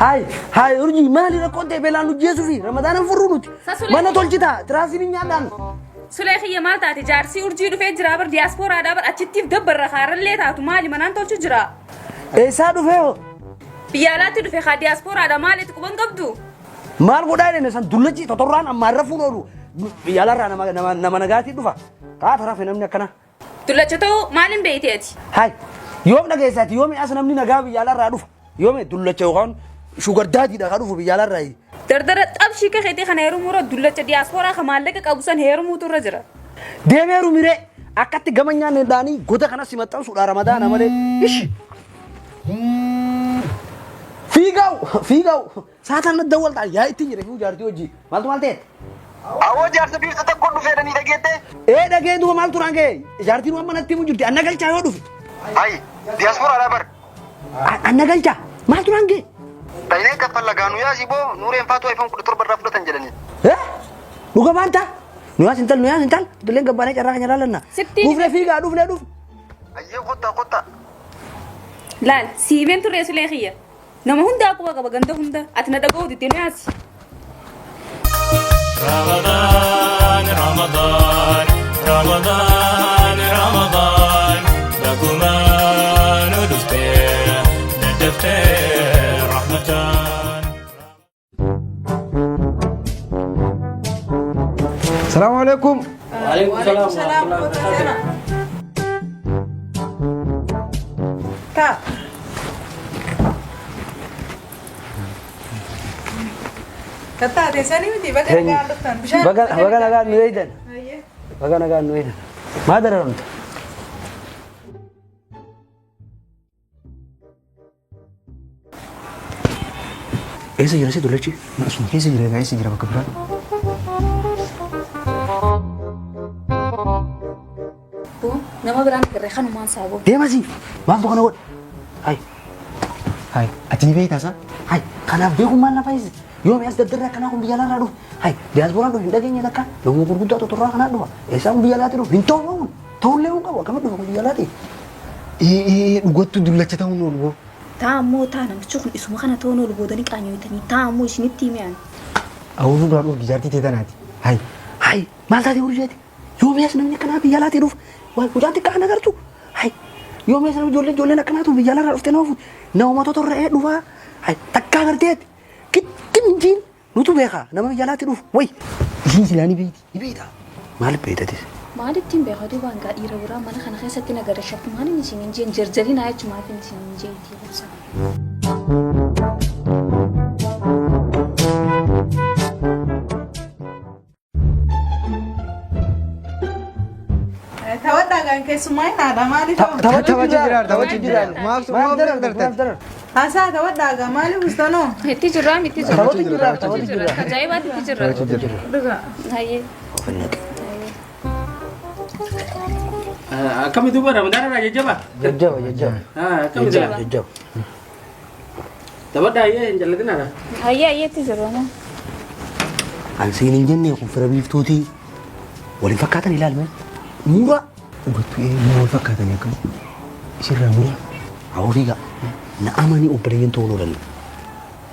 Hayi hayi urjii maali rakkoon ta'e beelaan nu jeesuufi ramadaanan furru nuti. Sasulee. Mana tolchitaa tiraasiin hin nyaadhaan. Sulee kiyya maal taate jaarsii urjii dhufee jira bar diyaaspooraadhaa bar achittiif dabbarra kaarallee taatu maali manaan tolchu jira. Eessaa dhufee hoo? Biyya alaatti dhufe kaa diyaaspooraadha maalitti quban qabdu? Maal godhaa jedhame san dullachi totorraan ammaa irra fuun oolu biyya alaarraa nama nama nama nagaatii dhufa. Kaata rafe namni akkana. Dullacha ta'uu maaliin beeyte ati? Hayi yoom dhageessaati yoomi as namni nagaa biyya alaarraa dhufa. Yoomi dullacha yookaan shugar daadiidha kan dhufu biyya alaarraa. Dardara xabshii keetii kana heerumuura dullacha diyaaspooraa ka maallaqa qabu san heerumuutu irra jira. Deemeeru miree akkatti gama nyaanne dhaanii goda kana si maxxansuudha ramadaana malee. Ishi. Fiigaw fiigaw saataan na dawwaltaa yaa ittiin jira fiigu jaartii hojii maaltu maal ta'e? Awoo jaarsa biiftuu tokko dhufeedhanii dhageette? Ee dhagee duuba maaltu naan ga'e jaartiin waan manatti himu jirti anna galchaa yoo dhufe. Hayi diyaasporaadhaa bar. Anna galchaa maaltu naan ga'e? Dhayinee kaffalla gaanu yaasii boo nuureen faatu iPhone 17 irraa fudhatan jedhanii. Eh? Dhuga maanta? Nuyaas intal nuyaas intal ijoolleen gabbaanee carraa kan laallanna. Sittiin- Dhufne fiigaa dhufne dhufne. Ayyee kottaa kottaa. Laal siimeen turree sulee kiyya. Nama hundaa quba qaba ganda hunda ati na dhaga'uu didde nu yaasi. Ramadan, Ramadan, Ramadan, Ramadan, bagumaan dhufte daddafte rahmatan. Salaamu alaikum. Waalaikum salaam warahmatullahi wabarakatuh. Taa. Kattaa teessanii miti baga nagaan dhuftan. Bishaan Baga baga nagaan nu eeydan. Hayyee. Baga nagaan nu eeydan. Maa dararamta? Eessa jira si dullachi? Asuma keessa jira egaa eessa jira bakka biraa. Boo nama biraan agarree kanumaan saaboo. Deemasi. Maaltu kana godhe? Hayi Hayi ati ni beektaa isaa? hayi kanaaf beekuun maal na fayyisa? Yoomi as daddarra akkanaa kun biyya alaarraa dhufe? Hayi diyaaspooraan dhufe hin dhageenye takka nama gurguddaa totorraa kanaa dhufa. Eessaa kun biyya alaatti dhufe? Hin ta'u kun. Ta'ullee hin qabu akkamitti dhufe kun biyya alaatti? Ee ee dhugattu dullacha ta'uun oolu boo. Taa ammoo taa namichi kun isuma kana ta'uun ol boodanii qaanyoytanii taa ammoo isinitti hime ani. Awuufuu biraan dhufti jaartii tee tanaati. Hayi. Hayi maal taatee hojjeete? Yoomi as namni akkanaa biyya alaatii dhufe? Waan mucaan xiqqaa kana agartu? Hayi yoomi as namni ijoolleen ijoolleen akkanaatu biyya alaarraa dhuftee nama fuute? Nama totorra'ee dhufaa? Hayi takkaa agarteeti? Kittim hin jiin nutu beeka nama biyya alaatii dhufu wayi. Isiin silaa ni beekti. Ni beekta. Maaliif beektatis? Maalittiin beeka duuba hangaa dhiira biraa mana kana keessatti na gara shakku maaliin isin hin jeen jarjarinaa jechumaafin isin hin jeetii gorsa. Taphadhaa kan keessumaa hin haadha maaliif ta'u? Taphachuu jira taphachuu jira. Maaf Maaf maaf darartu? Maaf darartan? darartu? Haasaa taphadhaa gaa maaliif ustanoo? Itti jirraa itti jirra. Taphatu jira taphatu jira. Ajaa'ibaatti itti jirra. Dhugaa. Hayyee. Akkami duuba Ramadaan irraa jajjaba? Jajjaba jajjaba. Akkami Jajjaba jira? jajjaba. Taphadhaa ayyee hin jallatinaadha. Hayyee hayyee itti jirra moo. An siin hin jenne kun fira biiftuutii waliin fakkaatan ilaalme. Muura Dhugattu ee nama wal fakkaatanii akkam. Isirraa muraa. Awoo fiigaa. Na amanii obboleeyyan ta'uu oolan.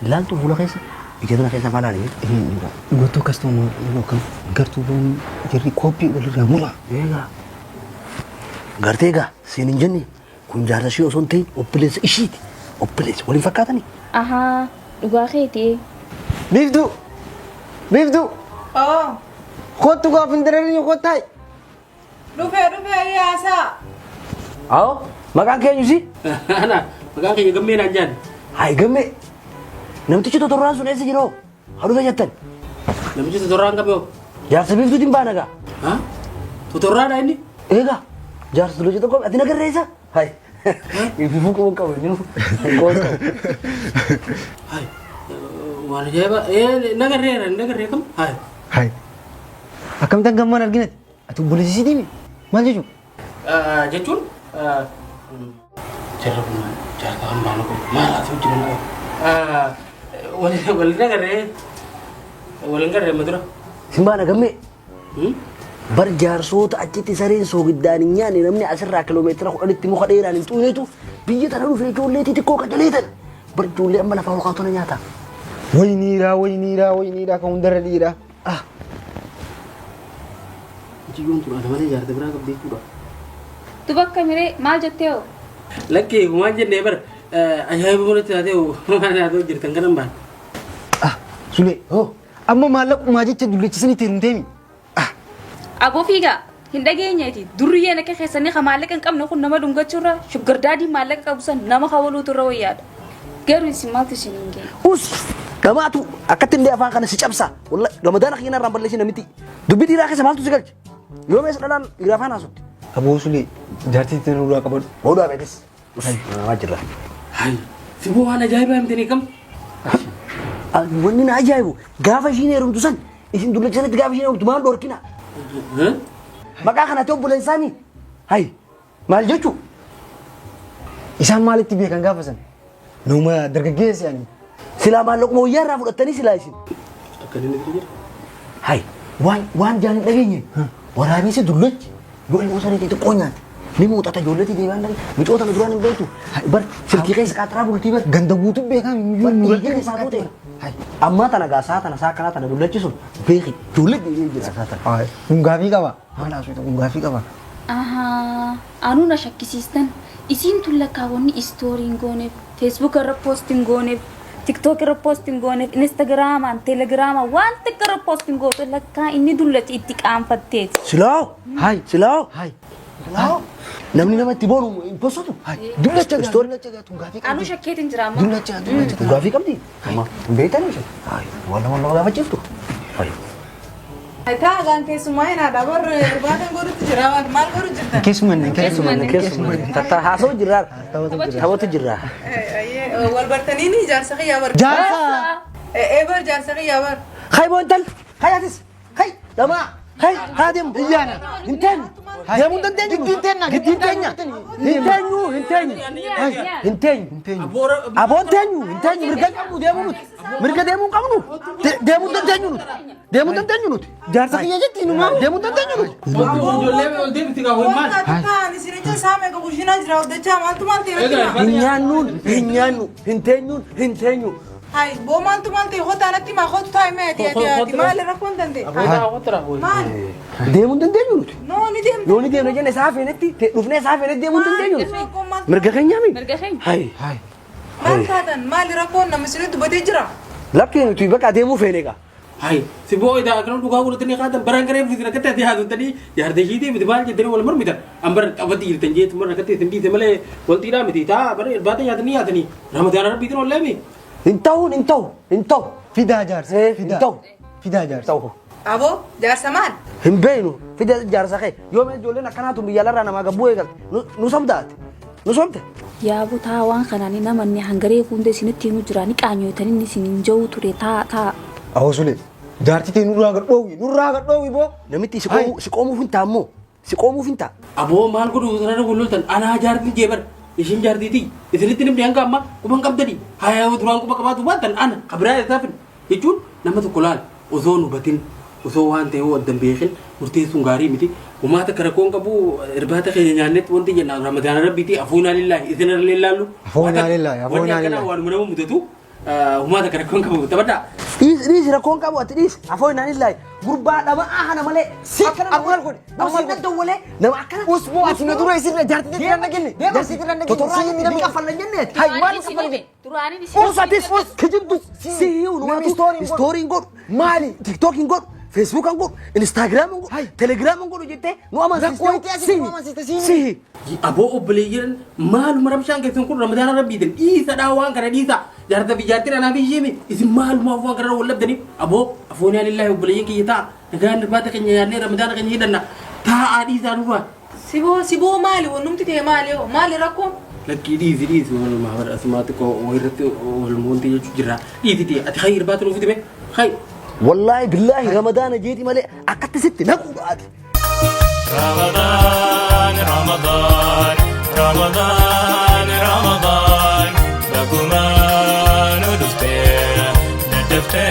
Ilaaltu fuula keessa ija tana keessa maal laali? Ee dhugaa. Dhugattu akkas ta'u nama akkam. Gartuu loon jarri kooppii walirraa muraa. Eegaa. Gartee egaa siin hin jenne kun jaarsa ishee osoo hin ta'in obboleessa ishiiti. Obboleessa waliin fakkaatanii. Ahaa dhugaa keetii. Biiftuu! Biiftuu! Oo. Kottu gaaf hin dararin kottaa. Dhufee dhufee ayyee haasaa. Awoo maqaan keenyu si? Ana maqaan keenya gammee naan jaan. Hayi gammee. Namtichi totorraan sun eessa jira hoo? Haa dhufe jettan. Namichi totorraan qabe hoo? Jaarsa biiftuutiin baana gaa. Ha? Totorraadha inni? Eegaa jaarsa tullu tokko ati nagarreessa. Hayi. Ififuu qabu qabu inni qabu qabu. Hai. Waan ajaa'iba. Ee nagarreera nagarree kam? Hai. Hayi. Akkamittan gammaan arginati? Ati obboleessi isii deemi. Maal jechuun? Jechuun jarra kun jaarsa kan baana kun maal haa ta'u jiran wal nagarree wal garree madura. Sin baana gammee. Bar jaarsoota achitti sareen soogiddaan hin nyaanne namni asirraa kiloomeetira 10tti muka dheeraan hin xuunetu biyya tana dhufe ijoollee xixiqqoo qacalee tana. Bar ijoollee amma lafaa ol kaatu na nyaata. Wayniidha wayniidha wayniidha kan hundarra dhiidha. Ah. Mucayyoon tun ana malee jaarta biraa qabdi jechuudha. Duba akka miree maal jettee hoo? Lakkee waan jennee bara ajaa'iba mul'atti taatee waan haatoo jirtan kanan bahan. Ah Sulee hoo amma maallaqumaa jecha dullachisanii itti heerumteemi. Ah. Aboo fiigaa hin dhageenyeeti durriyyeen akka keessanii ka maallaqa hin qabne kun nama dhungachuurra shuggar daadii maallaqa qabu san nama kawaluutu irra wayyaadha. Garuu isin maaltu isin hin geenye? Us dhamaatu akkatti illee afaan kana si cabsa. Wallahi ramadaana kiyya narraan balleessi namitti. Dubbii dhiiraa keessa maaltu si galche? Yoo meesha dhalaan dhiiraa afaan haasofti. Aboo Sulee jaartii tana nurraa qabadhu. Boodaa beekis. Us namaa jirra. Hayi siboo waan ajaa'ibaa himtanii kam? Wanni na ajaa'ibu gaafa ishiin heerumtu san isin dullacha sanatti gaafa ishiin heerumtu maal dhorkina? Maqaa kanatti obboleessaanii? Hayi maal jechuu? Isaan maalitti beekan gaafa san? Nama dargaggeessa ani. Silaa maallaquma wayyaa irraa fudhattanii silaa isin. Akka inni itti jira. Hay waan waan jaan hin dhageenye waraabessi dullachi yoo ilmoo saree xixiqqoo nyaate ni muuxata ijoolleetti deebi'aan dhaqe micoota na duraan hin beektu bar silkii keessa qaaxiraa bultii bar Ganda guutuu beekaa bar miyyuu dhiiga keessaa tuute ammaa tana gaa saa tana saa akkanaa tana dullachi sun beeki ijoollee deebi'ee jira saa tana. Kun gaafii qaba. Maal haasofta kun gaafii qaba. Ahaa anuu na shakkisiistan isiin tun lakkaa wanni istoorii hin gooneef feesbuuka irra poost hin gooneef tiktook irra poost hin gooneef instagraamaan telegiraamaan waan takka irra poost hin gootu lakkaa inni dullachi itti qaanfatteeti. Silaa Hai. silaa Hai. silaa namni nama itti boonu hin postotu. Dullacha gaa Istoori- dullacha gaa tun gaafii Anuu qabdi. shakkeetiin jira amma. Dullacha dullacha. Kun gaafii qabdi. Amma hin beektan ishee. Waan nama nama gaafachiiftu. Hai. Taa gaan keessumaa hin haadha bar irbaatan godhutti jira maal godhu jirtan? Keessumanne Keessumanne keessumanne tatta haasa'u jirraa taphatu jirraa. Wal bartanii ni jaarsa kiyyaa bar. Jaarsa. Ee bar jaarsa kiyyaa bar. Hay boontal hay atis hay dhamaa hay haa deemu. Iyyaana. Hin teenyu. Deemuu hin dandeenyu. Giddiin teenna, Giddiin teenya. Hin teenyu hin teenyu. Hin teenyu. Aboon teenyu hin teenyu mirga hin qabnu deemuu nuti. Mirga deemuu hin qabnu. Deemuu hin dandeenyu nuti. Deemuu hin dandeenyu nuti. Jaarsa kiyya jetti inumaa. Deemuu hin dandeenyu nuti. Ijoollee ol deebiti gaa ho'i maal? Waan ta'an isin jecha isaa meeqa kushiinaa jira hojjechaa maaltu maal ta'e irratti hima? Hin nyaannuun hin nyaannu hin teenyuun hin teenyu. Hai boo maaltu maal ta'e hotaa natti himaa kootu taa'e mee ati ati ati maal rakkoon danda'e? Maal? Deemuu hin dandeenyu nuti. Noo ni deemta. Yoo ni deemne jenne isaa feenetti dhufnee isaa feenetti deemuu hin dandeenyu nuti. Rakkoon maal Mirga keenyaa mi? Mirga keenya. Hai. Hai. maal taatan maali rakkoon nama isin dubbatee jira? Lakkee nuti bakka deemuu feene egaa. Hayi siboo idaa akkana dhugaa godhatanii kaatan baraan garee fiisin akkatti ati haasofsanii jaarta ishiitii miti maal jettanii wal mormitan an bara qabatti jirtan jeetu marra akkatti isin dhiise malee walxiidhaa miti taa bara irbaata nyaatanii nyaatanii ramadaana rabbiitiin olleemi. Hin ta'uun hin ta'u hin ta'u. Fidaa jaarsa. Hin Fidaa. ta'u. Fidaa jaarsa. Ta'u. Aboo jaarsa maal? Hin beeknu fida jaarsa kee yoo mee ijoolleen akkanaa tun biyya alarraa namaa gabbuu eegalte nu sobdaate nu sobde. Yaa butaa waan kanaan namanni hangaree hunda isinitti himu jira ni qaanyootanii inni isin hin jiru ture taa taa. Awoo Sulee jaartii tee nurraa gad dhoowwi nurraa gad dhoowwi boo. Namitti si qoomuu si qoomuuf hin ta'a immoo si qoomuuf hin ta'a. Aboo maal godhu sanarra wal loltan anaa jaartiin jee bara ishiin jaartiitii isinitti nimni hanga ammaa quba hin qabdanii haa duraan quba qabaatu baattan ana kabiraa isaafin jechuun nama tokko laal osoo hin hubatin osoo waan ta'e adda hin beekin murteessuun gaarii miti. Umaata akka rakkoon qabu irbaata keenya nyaannetti wanti jenna ramadaana rabbiiti afuunaa lillaahi isin irra lallaallu. Afuunaa lillaahi, afuunaa Wanni akkanaa lillaahi. waanuma nama mudatu umaata akka rakkoon qabu taphadhaa. Dhiisi dhiisi rakkoon qabu ati dhiisi afoo inaan illaahi gurbaa dhama'aa kana malee si akkana amma maal godhe? Amma nama maal si godhe? dadawwalee nama akkana Us boo ati na dura isin jaartii tee irra nagelle. Jaartii tee irra nagelle. Totorraa Si ni kaffalla jenneeti. Hai maal Isin kaffalla? hime duraanin isin Us atis us kijibdu si hiu Namni story hin godhu. story hin godhu. Maali? TikTok hin godhu. Facebook hin godhu. Instagram hin godhu. Hai. Telegram hin godhu jettee nu amansiiste. Rakkoo itti asii nu amansiiste, si himi. Si Aboo obboleeyyan maaluma rabshaan keessan kun ramadaana rabbiitiin dhiisadhaa waan kana dhiisa jaarta fi jaartiin anaa fi ishee isin maalumaaf waan kana wal dhabdaniif aboo afoonaa lillaahi obboleeyyan kiyya ta'a nagaan irbaata keenya nyaannee ramadaana keenya hidhanna taa'aa dhiisaa nurraa. Siboo siboo maali wannumti ta'e maali hoo maali rakkoon? Lakkii dhiisi dhiisi walumaa bara asumaa xiqqoo wayirratti walmoontii jechuu jirra dhiisi ta'e ati hayyi irbaata nuuf fidime hayyi. Wallaahi billaahi ramadaana jeeti malee akkatti sitti naquu ati. Ramadan, Ramadan, Ramadan, Ramadan, bagumaan dhufte, dadhabte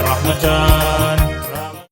rahmataan.